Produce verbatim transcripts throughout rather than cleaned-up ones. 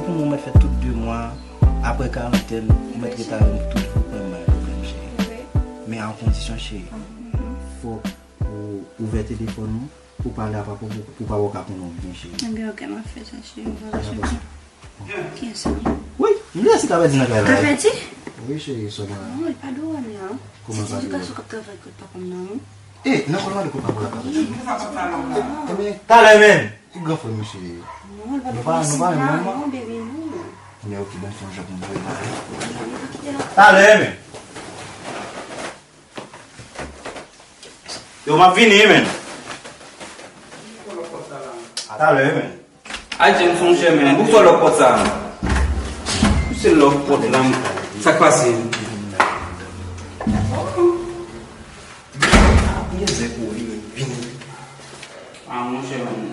Ou mèt fè tout de mwa, apre karantèn, ou mèt ret avè m tout, ou pa gen pwoblèm, cheri. Men a yon kondisyon, cheri. Fòk ou ouvè telefòn ou, pou pale a papa pou, pou papa w ka konnen w byen, cheri. Ok, ok, m ap fè sa, cheri, m ap fè sa. Kiyès sa? Wi, m vle si Kapèdi nan kay la. Kapèdi? Wi, cheri, sòman. Non, li pa dwe ale a. Kòman li pa dwe ale? Gason k ap travay kot papa m nan, wi. E, nan kòlmado kot papa w la, Kapèdi. Ebyen, talè menm. Ki gran frè misye ye? Non, li pa dwe ale. Nou pa, nou pa menm manman. Non, baby, non. Ebyen, ok, ban m fè yon jan pou m voye l ale. Talè menm. Yo, m ap vini, men. Talè, men. Ay, James, monchè, men. Pou fè lòk pòt sa. Pou se lòk pòt la, men. Sa k pase? Mizè pou li, men. Vini. Ah, monchè, men.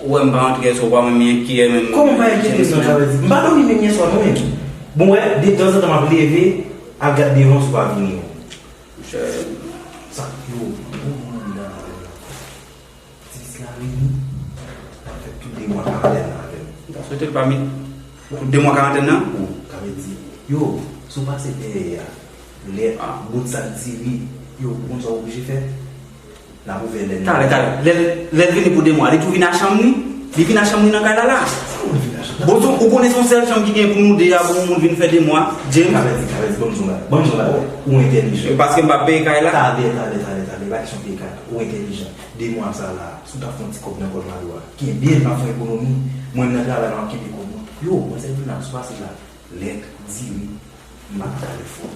Ou wè m pa antre, èske w pa wè m enkyè menm? Kòman w pa enkyete m nan, sa vle di? M pa dòmi menm yèswa, non, menm. Bon, wè, de tanzantan m ap leve, al gad devan si w pa vini, non. Monchè. Sa, yo, bon, bon, m la, la. Ti pis la vini, l ap fè tout de mwa karantèn nan avè m. M ta swete l pa met tout de mwa karantèn nan? Bon, sa vle di, yo, si w pase dèyè a, lèt, bout sak diri, yo, ou konn sa w oblije fè? N ap ouvè lè n... Talè, talè. Lè, lè l vini pou de mwa, li tou vin a chanm li? Li vin a chanm li nan kay la, la? Sa moun vin a chanm? Bon, ou konnen se yon sèl chanm ki gen pou nou de a, pou yon moun vin fè de mwa, James? Kapèdi, Kapèdi, ban m di w bagay. Ban m di w bagay. Ou entèlijan. E paske m pa peye kay la? Talè, talè, talè, talè. Pa kesyon peye kay la. Ou entèlijan. De mwa sa la, si w ta fè yon ti kòb nan kòlmado a, kenbe l, m ap fè yon ekonomi. Mwen, m nan travay la, m ap kenbe kòb mwen. Yo, mwen, sèl vin ap pase la. Lèt, diri, m pa ka pale fò.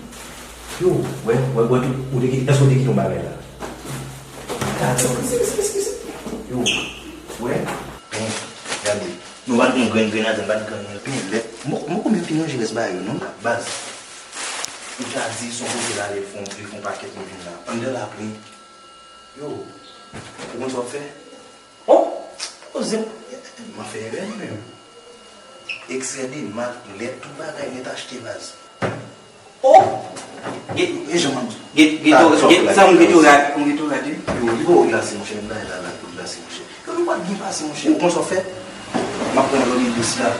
Yo, wè, wè, wè, tout, ou te kite, èske ou te kite yon bagay la? Gade, yo, wè, bon, gade, nou pa t gen grenn grenadè, nou pa t gen anyen, pen, lèt, mwen, mwen konbyen te ranje rès bagay yo, non, baz. Ou ta di, son kote la, li fon, li fon pakèt, li vin la. Anndan lapli, yo, ou konn sa w ap fè? Oh! Koze m. M ap fè erè, menm. Ekstrè de mak, lèt, tout bagay nèt achte, baz. Oh! Gen, e jan m ap di. Gen, gen, gen, sa yon Gatorade, yon Gatorade, wi. Yo, li ba w glase, monchè, m bay la, la, pou glase, monchè. Yo, nou pa t gen pase, monchè. Ou konn sa w fè? M ap pran dòmi dous la.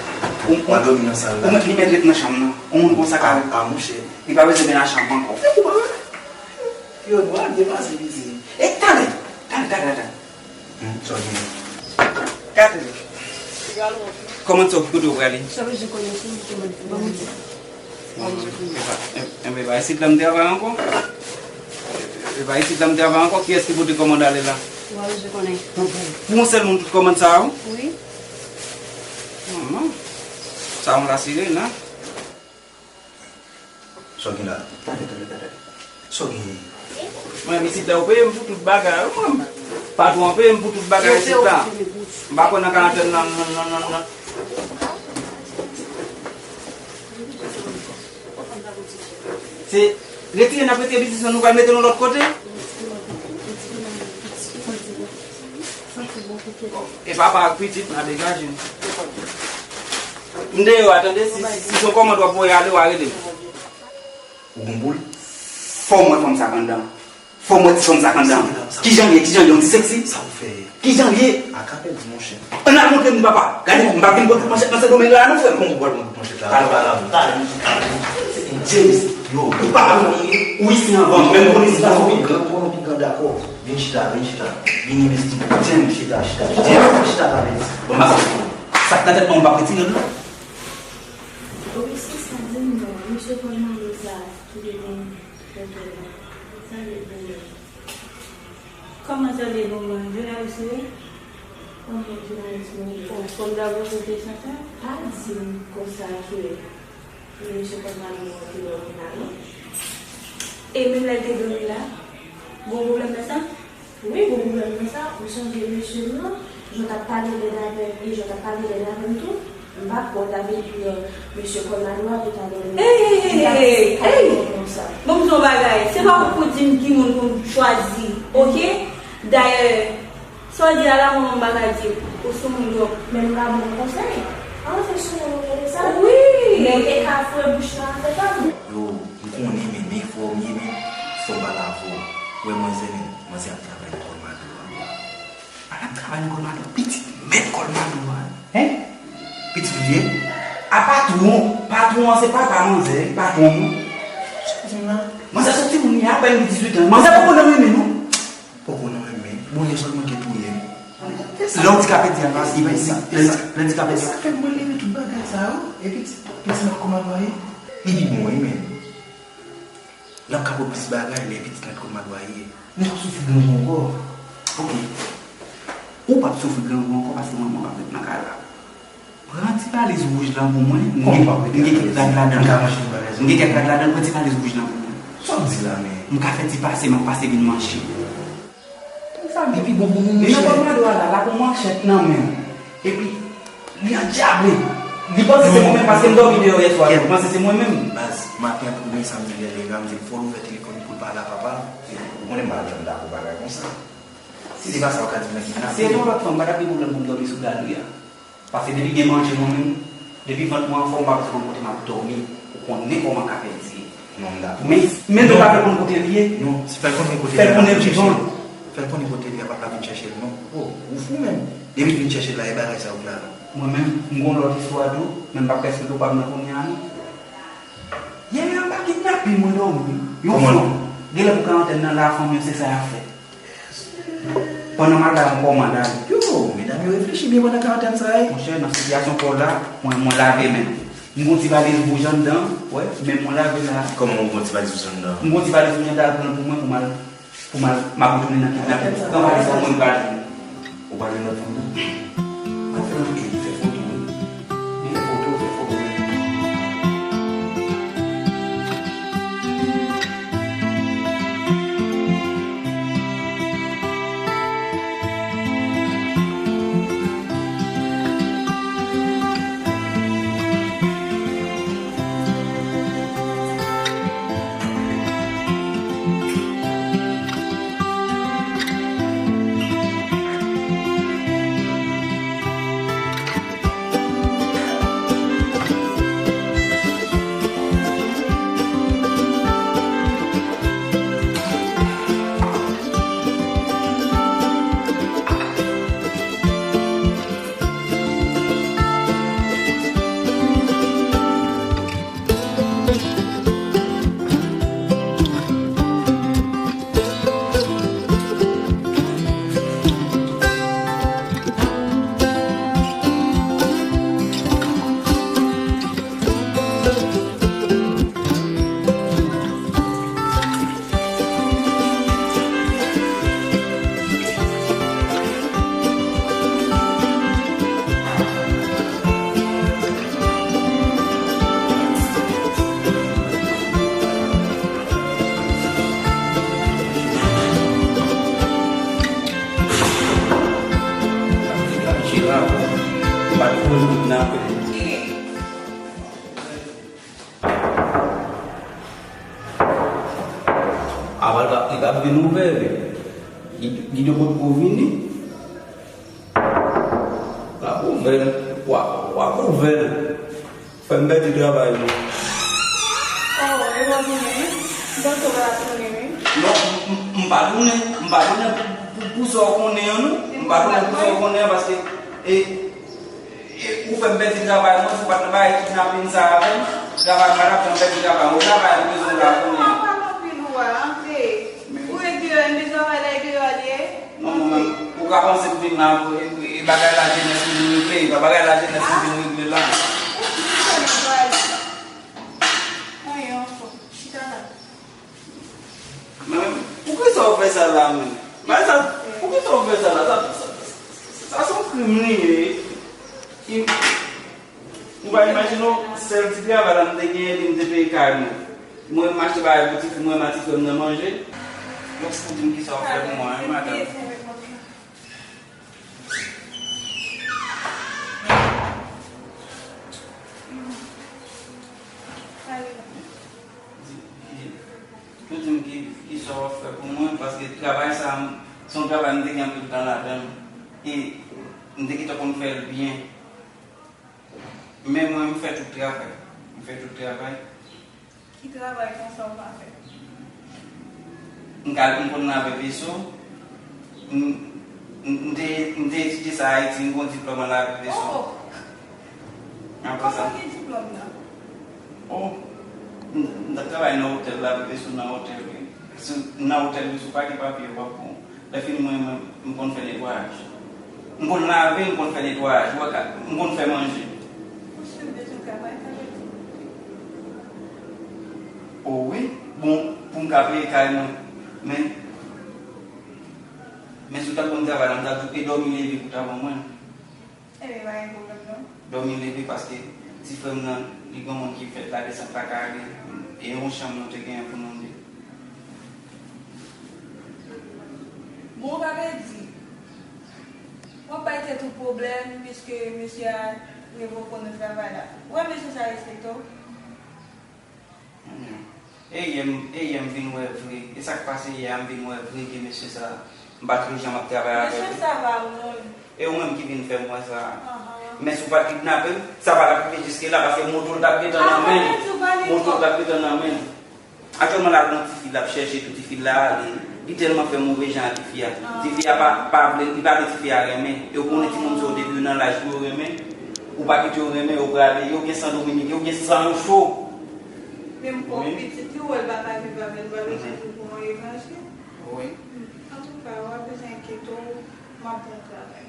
M ap dòmi nan sal la. Ou mèt, li mèt ret nan chanm nan. Yon moun konsa ka... Ah, ah, monchè. Li pa bezwen vin nan chanm ankò. Yo, nou al depase, mezi. E, talè, talè, talè, talè. Hmm, sa w gen? Gade. Kòman sa, ki kote w prale? Sa w bezwen konnen tou, kòman, ban m di. Bon, e pa, e, e pa isit la m te ava ankò. E pa isit la m te ava ankò. Kiyès ki pote kòmand ale la? Ou pa bezwen konnen. Pou, pou, pou yon sèl moun tout kòmand sa yo? Wi. Manman. Sa yon la sirèn, la. Sa w gen la? Tande, tande, tande. Sa w gen? Mwen, isit la, ou peye m pou tout bagay, wi, mwen. Patwon an peye m pou tout bagay isit la. M pa kwè nan karantèn nan, nan, nan, nan, nan. Se retire n ap retire biznis lan, nou pral mete nou lòt kote. E papa ak pitit, n a degaje n. M deyò a, tande, si, si, si se yon kòmand w ap voye ale, w a rele m. Ou gon boul? Fò m wè fanm sa k anndan. Fò m wè ti fanm sa k anndan. Kijan l ye, kijan l ye, yon ti seksi? Sa w fè? Kijan l ye? Akapèl di monchè. Ann al montre m papa. Gade, m pa vin pran manchèt nan Sendomeng la non, frè m. Kòman w pral pran manchèt la? Talè, talè, talè. James, yo, ou pa, ou isi anvan, menm konnen si pa sou pi gran, konnen pi gran, dakò. Vin chita, vin chita. Vin envesti. James, chita, chita, chita. James, chita, talè. Bon, m ap sa k nan tèt mwen, ou p ap retire l non. Wi, se sa, di m non, mesye Paul Malo sa ki te gen pwoblèm nan. Sa vle di. Kòman sa vle di, bon, jounalis ou ye? Kòman jounalis mwen ye? Bon, fò m dabò poze kesyon sa. Pa di m konsa ke mesye Paul Malo an te dòmi la, non. E menm lè l te dòmi la, gon pwoblèm nan sa? Wi, gon pwoblèm nan sa, ou sonje mesye m nan, jan w t ap pale lèd avè m, e jan w t ap pale lèd avè m tou, m pa kwè w ta vin di, euh, mesye Kòlmado a te ta dòmi. Ey, ey, ey, ey, ey, ey! Bon, m di w yon bagay, se pa ou k pou di m ki moun pou m chwazi, oke? Dayè, sa w di a la, mwen, m pa ka di, ou se yon moun, donk, men m ka ba w konsèy. An, se sou mwen, ou rele sa? Wi! Men w te ka foure bouch nan afè pa m. Yo, m konnen, men, men fò m ye, men fò m pale avè w. Wè, manzè, men, manzè ap travay nan Kòlmado a. Al ap travay nan Kòlmado, pitit mèt Kòlmado a. Hein? Pitit Ye? A patwon, patwon an se papa manzè, patwon an. Sa w di m la? Manzè se yon timoun li apèn gen dizuit an. Manzè poko nan renmen non. Poko nan renmen. Bonè sèlman gen touye m. Lè w di kapèdi a, li pa isit. Lè di kapèdi a. Sa fè mwen leve tout bagay sa yo. E pitit, pitit mwen kòman dwa ye? Li pi bon wi, men. L ap ka pran plis bagay lè pitit la t konn madwaye. Men w ap soufri grangou ankò. Oke. Ou p ap soufri grangou ankò paske mwen, mwen p ap ret nan kay la. Pran ti valiz wouj lan pou mwen. M gen kèk rad ladan l. M ka manje tout bagay sa. M gen kèk rad ladan l. Pran ti valiz wouj lan pou mwen. Sa w di la, men? M ka fè ti pase, m ap pase vin manje. Sa li pi bon pou nou, monchè. Li nan bò mado a la, l ak yon manchèt nan men l. Epi, li andyable. Li panse se mwen menm, paske m dòmi deyò yè swa. Li panse se mwen menm. Baz, maten an, premye sa m di lè l leve a, m di l fò l ouvè telefòn li pou l pale a papa l. Ou konnen m pa t janm dakò bagay konsa. Si se pa sa, ou ka di m nan kidnape. Si se te yon lòt fanm, m pa t ap gen pwoblèm pou m dòmi sou galri a. Paske depi gen manje mwen menm, depi vant mwen anfòm, m pa bezwen konn kote m ap dòmi, ou konnen kòman kapèdi ye. Non, m dakò. Men, men nou pa fè l konn kote l ye. Non, si fè l konnen kote l ye, fè l konnen vivan. Fè l konnen kote l ye, a pa ka vin chèche l, non. Oh, ou fou menm. Depi l vin chèche l la, e bagay sa ou vle a. Mwen menm, m gon lòt istwa tou, men m p ap ka esplike w pa m nan kounye a, non. Yè, yè, anba kidnape mwen dòmi. Yon fanm. Genlè pou karantèn nan la, fanm yo se sa y ap fè. Pandan m al bay yon kòmand ale. Yo, medam yo reflechi byen pandan karantèn sa a, wi. Monchè, nan sitiyasyon pa w la, mwen, mwen lave men m. M gon ti valiz wouj anndan, wè, men mwen lave la. Kòman ou gon ti valiz wouj anndan? M gon ti valiz wouj anndan, al pran l pou mwen, pou m al, pou m al, m ap retounen nan kidnapin. Pran valiz la, mwen, m pral vini. Ou pral jwenn lòt fanm nan? Al fè anpil, fè foto. Fè foto, fè foto. Avan l pa, li p ap vin ouvè, wi. Li, li de kot pou vini. L ap ouvè l. W a, w ap ouvè l. Fè m pèdi travay mwen. Oh, e w ap tounen, wi? M panse w pa t ap tounen, wi. Non, m, m, m pa tounen. M pa tounen pou, pou, pou sa w konnen an, non. M pa tounen pou sa w konnen an, paske, e, E, ou fè m pèdi travay mwen, si w pa t nan bagay kidnapin sa a avè m, travay mwen t ap fè m pèdi travay mwen. Travay an bezwen la kounye a. Pale anpil ou a, antre. Ou ret deyò, enben travay la e deyò a li ye. Non, mwen menm, ou ka panse m vin la pou, e, e bagay lajenès pou vin regle, e pa bagay lajenès pou vin regle la. Ou ki sa nan travay la? Anyen ankò. Chita la. Men, poukisa w fè sa la menm? Bagay sa, poukisa w fè sa la? Sa, sa, sa, sa se yon krim li ye. Im-, ou pa imajine w, sèl ti travay la m te genyen, epi m te peye kay mwen. Mwen, m achte bagay pou ti fi mwen, m a ti frè m nan manje. Mèsi pou di m kisa w fè pou mwen, wi, madanm. Di, di, nou di m ki, kisa w ap fè pou mwen, paske travay sa a, m, se yon travay m te gen anpil tan ladan l. E m te gentan konn fè l byen. Men mwen, m fè tout travay. M fè tout travay. Ki travay konsa w pa fè? M ka, m konn lave veso. M, m, m te, m te etidye sa Ayiti, m gon diplòm an lave veso. Oh! Apre sa. Kòman gen diplòm nan? Oh, m, m t ap travay nan otèl la, vre, sou nan otèl, wi. Sou, nan otèl, wi, sou pa gen papye, w ap bon. Lè fini, mwen, mwen, m konn fè netwayaj. M konn lave, m konn fè netwayaj. Ou wè ka, m konn fè manje. Monchè, m bezwen travay, travay. Oh, wi. Bon, pou m ka peye kay mwen. Men, men si w t ap ban m travay la, m t ap di w, e dòmi leve pou w ta ban mwen. Ebyen, pa gen pwoblèm, non. Dòmi leve paske ti frè m nan, li gen yon moun ki fèt la desann pa kare, e yon chanm nou te genyen pou nou de. Bon, sa vle di, w ap bay tèt ou pwoblèm, piske mesye a revoke w nan travay la. Ou wè mesye sa respekte w? E yè m, e yè m vin wè vre. E sa k pase yè a, m vin wè vre ke mesye sa, m pa t janm ap travay avè l. Mesye sa pa moun. E ou menm ki vin fè m wè sa. Ahan. Men si w pa t kidnape l, sa pa t ap rive jiske la, paske moto l t ap gentan nan men l. Moto l t ap gentan nan men l. Aktyèlman la, gon tifi l ap chèche tou, tifi l la ale. Li tèlman fè move jan ak tifi a. Tifi a pa, pa vle, li pa vle tifi a renmen. E w konnen timoun sa yo depi yo nan laj pou yo renmen. Ou pa kite yo renmen, yo prale, yo gen san Dominik, yo gen san yo cho. Menm kòk pitit li, ou wè l pa ka viv avè l, ou pa bezwen tou pran yon evanjil. Wi. Antouka, w pa bezwen enkyete w, m ap bon travay.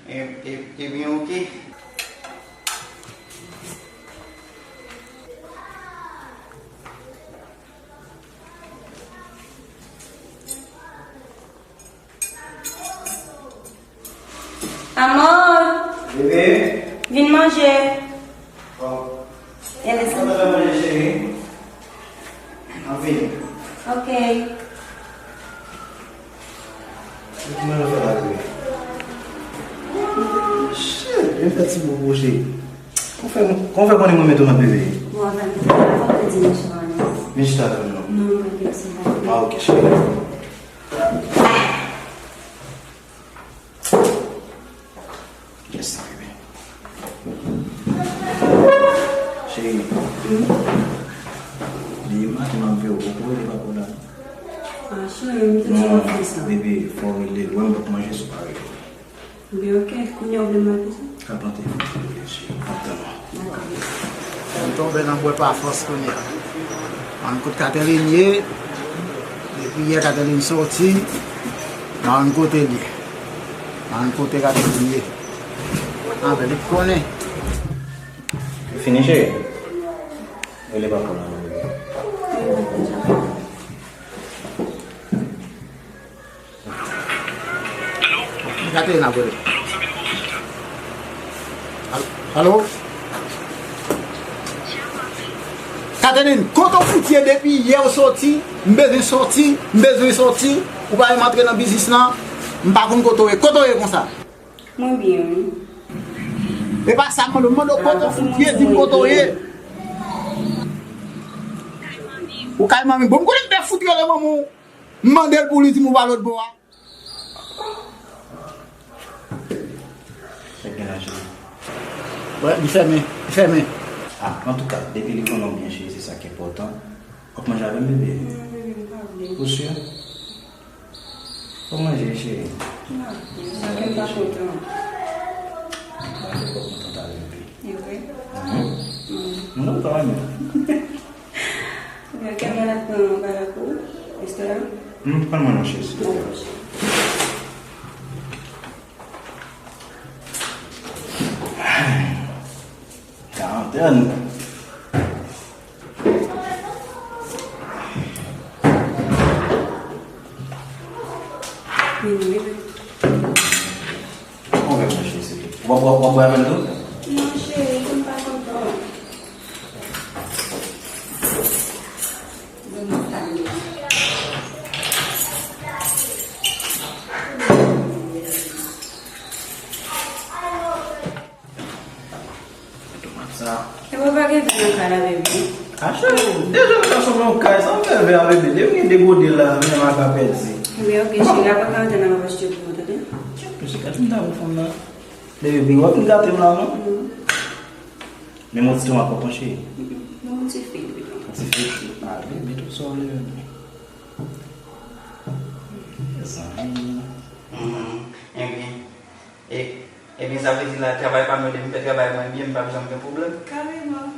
E, e, ebyen, oke. Amor! Bebe! Vin manje. Oh. Elisa. Mwen manje, cheri. Ann vini. Ok. Kòman w fè la, bebe? Shit, vin fè ti bobo, cheri. Kòman w fè, kòman w fè konnen mwen men tomat, bebe? Bon, avan, avan mwen di mèsi, mwen. Vin chita avè m non. Non, mwen, mèsi, mwen. Ah, ok, cheri. Yes, baby. Cheri. Hmm? Demen maten m ap veye w, ou poko rele papa w la? Ah, cheri, m te di w fè sa. Non, bebe, fò w rele l. Wè m p ap manje si w pa rele l. Ebyen, ok, kounye a ou vle m al fè sa? Al pran telefòn, cheri, m ap tann ou. M tonbe nan bwè pa fòs kounye a. Mwen kot Catherine ye. Depi yè Catherine soti, mwen kote l ye. Mwen kote Catherine ye. Anben, li konnen. Ou fini, cheri? Rele papa w la non, bebe. Gade n ap rele. Al-, alo? Catherine, kote w fout ye depi yè w soti? M bezwen soti, m bezwen soti. Ou pa menm antre nan biznis lan. M pa konn kote w ye. Kote w ye konsa? Mwen byen, wi. E pa sa m mande w. M mande w kote w fout ye, di m kote w ye. Ou kay manmi. Bon, m konnen m te fout rele manman w. M mande l pou li di m ou pa lòt bò a. Sa k gen la, cheri? Wè, li fèmen, li fèmen. Ah, antouka, depi li konnen w byen, cheri, se sa k enpòtan. W ap manje avè m, bebe? Non, bebe, m pa vle. Ou si? Ou manje, cheri? M pa vle, sa fè m pa kontan. Ba, se pa kontan ta vle, bebe. E vre? Mhm. Mhm. Mwen, m pa renmen. Ebyen, kè mwen ap pran bagay pou restoran? M pran mwen nan chèz, silvouplè. Karantèn. Vini, vini. Bon, mwen cheri, se tou. W ap, w ap, w ap bwè avè l tou? Non, cheri, m pa kontan. Bon, m pa kontan. Tomat sa. E papa gen vè nan kay la, bebe? A cheri, deja nou ta sot nan kay, sa m fè vè a, bebe? Depi gen de gode la, men m aka pèdi. Ebyen, ok, cheri, apre karantèn nan, m ap achte pou ou, tande? Mesye, gade m ta pou fanm nan. Bebe, bebe, w ap vin gate m la, non? Non. Men yon ti tomat pòpon, cheri. Non, yon ti fil, bebe. Yon ti fil? A, bebe, tout sa w vle, bebe. Mezanmi. Mhm. Ebyen, e, Ebyen, sa vle di la, travay pa m yo, depi m fè travay mwen byen, m p ap janm gen pwoblèm? Kareman.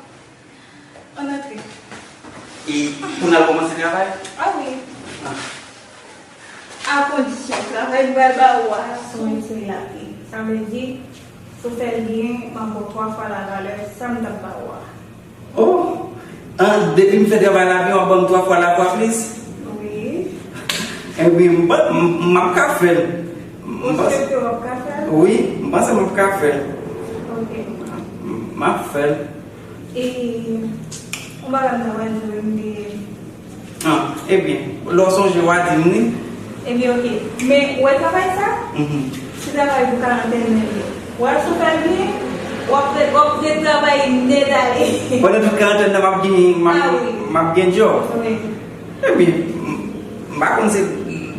Ann antre. E pou n al kòmanse travay? A wi. A kondisyon, travay m pral ba ou a, se yon eksperi l ap ye. Sa vle di, si w fè l byen, m ap ba w twa fwa lavalè sa m t ap ba ou a. Oh! Ah, depi m fè travay la byen, w ap ban m twa fwa lavwa plis? Wi. Ebyen, m, m, m ap ka fè l. M panse ke w ap ka fè l? Wi, m panse m ap ka fè l. Ok. M ap fè l. E, yon bagay m ta pral di w, m te Ah, ebyen, lè w sonje, w a di m, wi. Ebyen, ok. Men, ou wè travay sa? Mhm. Se travay pou karantèn nan li ye. W al sou fè l byen, w ap re-, w ap retravay nèt ale. Pandan tout karantèn nan, m ap gen, m ap, Ah, wi. M ap gen djòb. Wi. Ebyen, m, m pa konn se,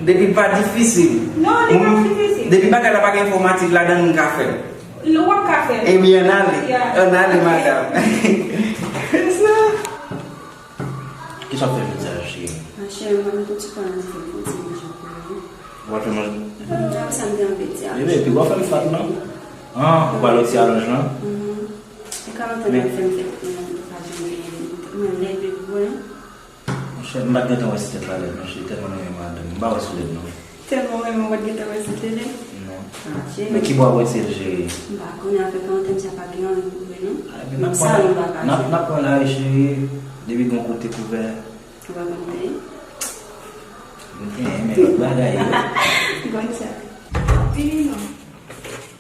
depi l pa difisil. Non, li pa difisil. Depi bagay la pa gen enfòmatik ladan l, m ka fè l. L, w ap ka fè l. Ebyen, ann ale. Ya. Ann ale, madanm. Se sa. Kisa w ap fè jodi a, cheri? Machè, mwen menm tou ti pran nan dife pou ti manje pou yo. Ou ap fè manje? Mwen ap sa m te anvi di a. Bebe, epi w ap fè m fat non? Ah, ou pral oti alonj lan? Mhm. E karantèn nan fè m fè, mwen pa janm gen, mwen lève pou mwen. Monchè, m pa t gentan wè si tèt la lèd non, cheri, tèlman m renmen madanm. M pa wè si lèd non. Tèlman w renmen, w pa t gentan wè si l te lèd? Non. Ah, cheri. Men ki bò w ap retire l, cheri? M pa konnen, afè karantèn sa pa gen anyen kouvè non. Ah, epi n ap pran, salon pa ka n ap, fè. N ap pran lari, cheri. Depi gon kote kouvè. Ou pa konn teye? M teye, men lòt bagay yo. Konn sa. Vini non.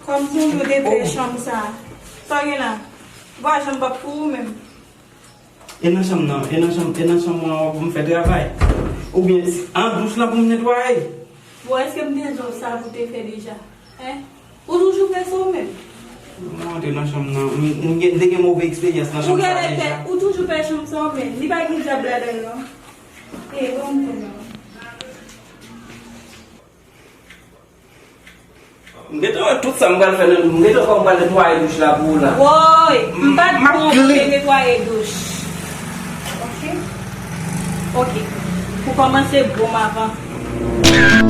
Kòm se ou te peye chanm sa. Sa w gen la? Vwazen m p ap pou ou menm. E nan chanm nan, e nan chanm, e nan chanm mwen an pou m fè travay? Oubyen an douch lan pou m netwaye? Bon, èske m te di w sa pou te fè deja? Hein? Ou toujou fè sa ou menm? Mwen antre nan chanm nan, m, m gen, m te gen move eksperyans nan chanm sa deja. Ou toujou fè chanm sa ou menm. Li pa gen dyab ladan l non. E, bon, m konn non. M gentan wè tout sa m pral fè nan douch. M gentan wè kòman m pral netwaye douch la pou ou la. Woy, m pa t konn netwaye douch. Ok? Ok. Pou kòmanse, bon m avan.